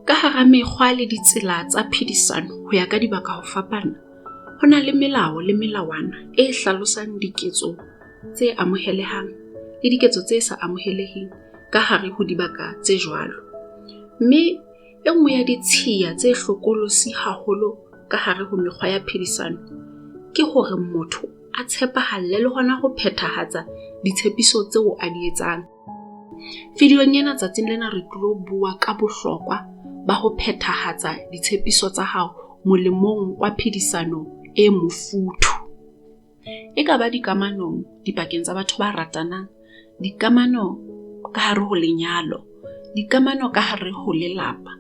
Ka hara mekgwa le ditsela tsa phedisano ho ya ka dibaka ho fapana, ho na le melao le melawana e hlalosang diketso tse amohelehang le diketso tse sa amoheleheng ka hare ho dibaka tse jwalo. Mme e nngwe ya ditshiya tse hlokolosi haholo ka hare ho mekgwa ya phedisano ke hore motho a tshepahalle le hona ho phethahatsa ditshepiso tseo a di etsang. Videong ena tsatsing lena re tlilo bua ka bohlokwa ba ho phethahatsa ditshepiso tsa hao molemong wa phedisano e mofuthu. E ka ba dikamanong dipakeng tsa batho ba ratanang, dikamano ka hare ho lenyalo, dikamano ka hare ho lelapa,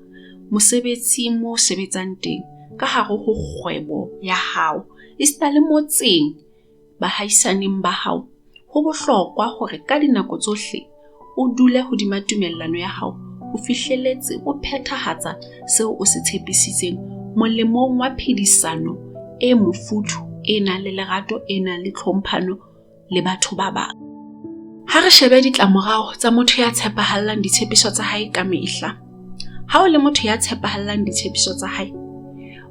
mosebetsing moo o sebetsang teng, ka hare ho kgwebo ya hao, esita le motseng bahaisaneng ba hao. Ho bohlokwa hore ka dinako tsohle o dule hodima tumellano ya hao ho fihlelletse o phethahatsa seo o se tshepisitseng molemong wa phedisano e mofuthu, e nang le lerato, e nang le tlhomphano le batho ba bang. Ha re shebe ditlamorao tsa motho ya tshepahallang ditshepiso tsa hae ka mehla. Ha o le motho ya tshepahallang ditshepiso tsa hae,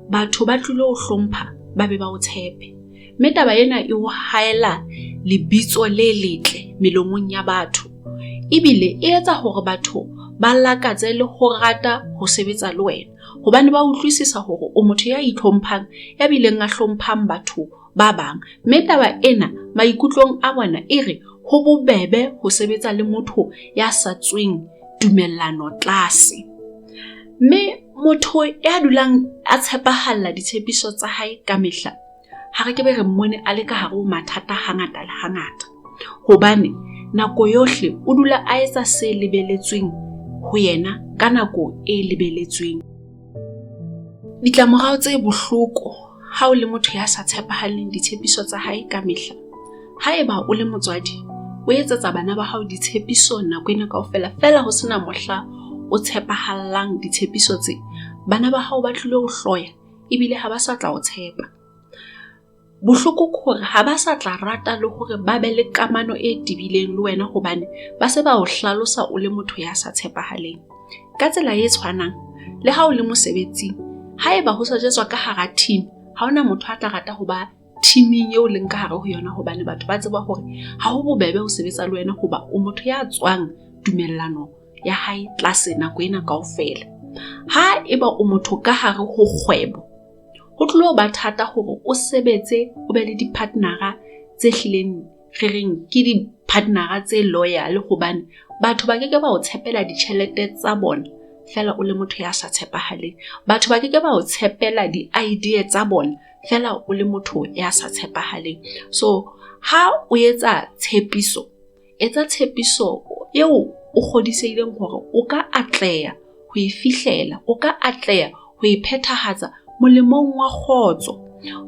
batho ba tlilo o hlompha ba be ba o tshepe. Mme taba ena e o haela lebitso le letle melomong ya batho. Ebile e etsa hore batho ba lakatse le ho rata ho sebetsa le wena hobane ba utlwisisa hore o motho ya itlhomphang, ya bileng a hlomphang batho ba bang. Mme taba ena maikutlong a bona e re ho bobebe ho sebetsa le motho ya sa tsweng tumellano tlase. Mme motho ya dulang a tshepahalla ditshepiso tsa hae ka mehla, ha re ke be re mmone a le ka hare ho mathata hangata le hangata. Hobane nako yohle o dula a etsa se lebeletsweng ho yena ka nako e lebeletsweng. Ditlamorao tse bohloko ha o le motho ya sa tshepahaleng ditshepiso tsa hae ka mehla. Haeba o le motswadi, o etsetsa bana ba hao ditshepiso nako ena kaofela feela ho sena mohla o tshepahallang ditshepiso tse, bana ba hao ba tlilo o hloya ebile ha ba sa tla o tshepa. Bohloko ke hore ha ba sa tla rata le hore ba be le kamano e tebileng le wena hobane ba se ba o hlalosa o le motho ya sa tshepahaleng. Ka tsela e tshwanang, le ha o le mosebetsing, haeba ho sejetswa ka hara team, ha hona motho a tla rata ho ba teaming eo leng ka hare ho yona hobane batho ba tseba hore ha ho bobebe ho sebetsa le wena hoba o motho ya tswang tumellano ya hae tlase nako ena kaofela. Ha eba o motho ka hare ho kgwebo, ho tlilo ba thata hore o sebetse o be le di-partner-a tse hlileng re reng ke di-partner-a tse loyal hobane batho ba keke ba o tshepela ditjhelete tsa bona feela o le motho ya sa tshepahaleng. Batho ba keke ba o tshepela di-idea tsa bona feela o le motho ya sa tshepahaleng. So ha o etsa tshepiso, etsa tshepiso eo o kgodisehileng hore o ka atleha ho e fihlela, o ka atleha ho e phethahatsa molemong wa kgotso.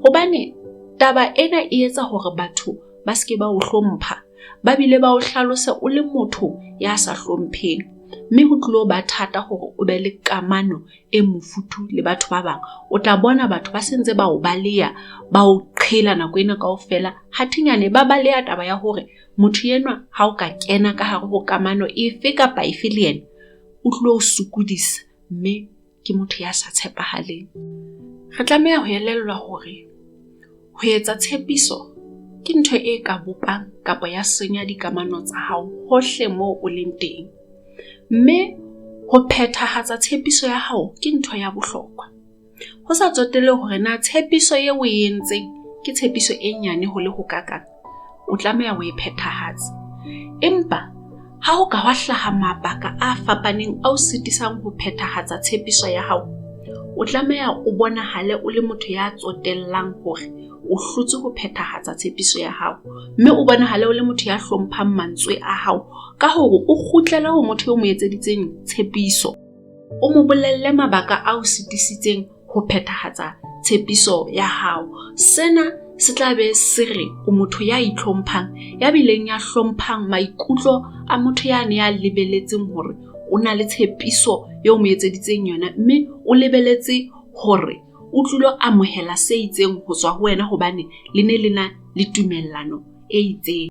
Hobane taba ena e etsa hore batho ba seke ba o hlompha, ba bile ba o hlalose o le motho ya sa hlompheng. Mme ho tlilo ba thata hore o be le kamano e mofuthu le batho ba bang. O tla bona batho ba se ntse ba o baleha, ba o qhela nako ena kaofela. Hathenyane ba baleha taba ya hore motho enwa ha o ka kena ka hare ho kamano efe kapa efe le yena, o tlilo o sokodisa mme ke motho ya sa tshepahaleng. Re tlameha ho elellwa hore ho etsa tshepiso ke ntho e ka bopang kapa ya senya dikamano tsa hao hohle moo o leng teng. Mme ho phethahatsa tshepiso ya hao ke ntho ya bohlokwa. Ho sa tsotelle hore na tshepiso eo o e entseng ke tshepiso e nyane ho le ho kakang, o tlameha ho e phethahatse. Empa ha ho ka hwa hlaha mabaka a fapaneng ao sitisang ho phethahatsa tshepiso ya hao, o tlameha o bonahale o le motho ya tsotellang hore o hlotse ho phethahatsa tshepiso ya hao, mme o bonahale o le motho ya hlomphang mantswe a hao ka hore o kgutlele ho motho eo mo etseditseng tshepiso, o mo bolelle mabaka a o sitisitseng ho phethahatsa tshepiso ya hao. Sena se tla be se re o motho ya itlhomphang, ya bileng ya hlomphang maikutlo a motho yane ya lebeletseng hore o na le tshepiso eo mo etseditseng yona, mme o lebeletse hore o tlilo amohela se itseng ho tswa ho wena hobane le ne le na le tumellano e itseng.